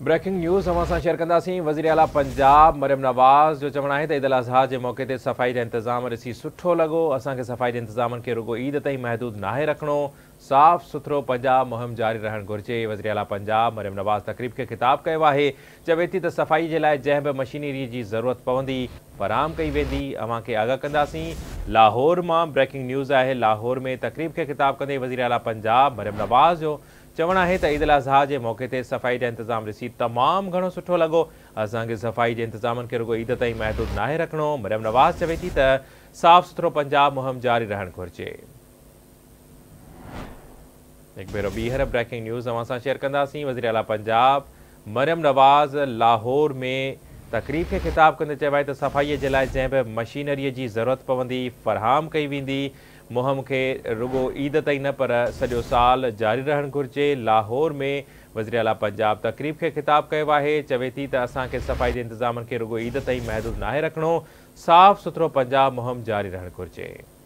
Breaking news اوهان سان share ڪنداسين. وزير اعليٰ پنجاب مريم نواز جو چوڻ آهي ته عيد الاضحيٰ جي موقعي تي صفائي جا انتظام ڏسي سٺو لڳو، اسان کي صفائي جي انتظامن کي رڳو عيد تائين محدود ناهي رکڻو، صاف سٿرو پنجاب مهم جاري رهڻ گهرجي. وزير اعليٰ پنجاب مريم نواز تقريب کي خطاب ڪيو آهي، چوي ٿي ته صفائي جي لاء جنهن به مشينري جي ضرورت پوندي فراهم ڪئي ويندي، اوهان کي آگاهه ڪنداسين. لاهور مان بريڪنگ نيوز آهي، لاهور ۾ تقريب کي خطاب ڪندي وزير اعليٰ پنجاب مريم نواز جو چوڻ آهي ته عيد الاضحيٰ جي موقعي تي صفائي جا انتظام ڏسي تمام گهڻو سٺو لڳو، اسان کي صفائي جي انتظامن کي رڳو عيد تائين محدود ناهي رکڻو. مريم نواز چوي ٿي ته صاف سٿرو پنجاب مهم جاري رهڻ گهرجي. هڪ ڀيرو ٻيهر بريڪنگ نيوز اوهان سان شيئر ڪنداسين. وزير اعليٰ پنجاب مريم نواز لاهور ۾ تقريب کي خطاب ڪندي چيو آهي ته صفائي جي لاء جنهن به مشينري جي ضرورت پوندي فراهم ڪئي ويندي، مهم کي رڳو عيد تائين نه پر سڄو سال جاري رهڻ گهرجي. لاهور ۾ وزيراعليٰ پنجاب تقريب کي خطاب ڪيو آهي، چوي ٿي ته اسان کي صفائي جي انتظامن کي رڳو عيد تائين محدود ناهي رکڻو، صاف سٿرو پنجاب مهم جاري رهڻ گهرجي.